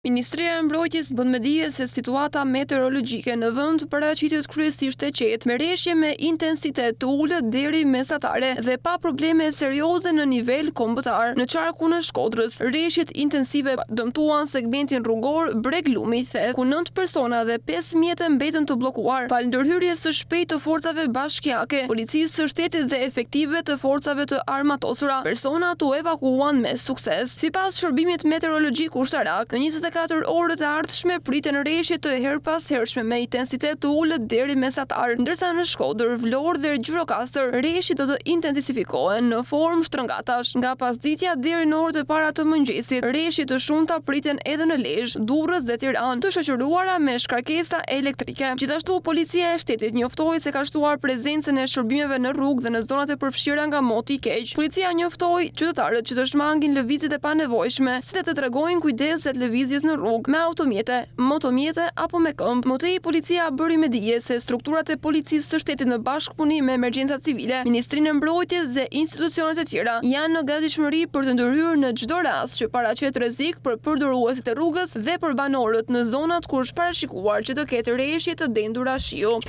Ministria e Mbrojtjes bën me dije se situata meteorologjike në vend paraqitet kryesisht e qetë, me reshje me intensitet të ulët deri mesatare dhe pa probleme serioze në nivel kombëtar. Në qarkun e Shkodrës, reshjet intensive dëmtuan segmentin rrugor Breg-Lumi Theth, ku nëntë persona dhe pesë mjete mbetën të bllokuar, falë ndërhyrjes së shpejtë të forcave bashkiake, Policisë së Shtetit dhe efektivëve të Forcave të Armatosura, personat u evakuuan me sukses. Sipas Shërbimit Meteorologjik Ushtarak, në 24 orët e ardhshme priten reshje të herëpashershme me intensitet të ulët deri mesatar, ndërsa në Shkodër, Vlorë dhe Gjirokastër reshjet do të intensifikohen në formë shtrëngatash. Nga pasditja deri në orët e para të mëngjesit, reshje të shumta priten edhe në Lezhë, Durrës dhe Tiranë, të shoqëruara me shkarkesa elektrike. Gjithashtu, Policia e Shtetit njoftoi se ka shtuar prezencën e shërbimeve në rrugë dhe në zonat e përfshira nga moti i keq. Policia njoftoi qytetarët që të shmangin lëvizjet e panevojshme, si dhe të tregojnë kujdes gjatë lëvizjes në rrugë, me automjete, motomjete apo me këmbë. Më tej, policia bëri me dije se strukturat e Policisë së Shtetit në bashkëpunim me Emergjencat Civile, Ministrinë e Mbrojtjes dhe institucionet e tjera janë në gatishmëri për të ndërhyrë në çdo rast që paraqet rrezik për përdoruesit e rrugës dhe për banorët në zonat ku është parashikuar që të ketë reshje të dendura shiu.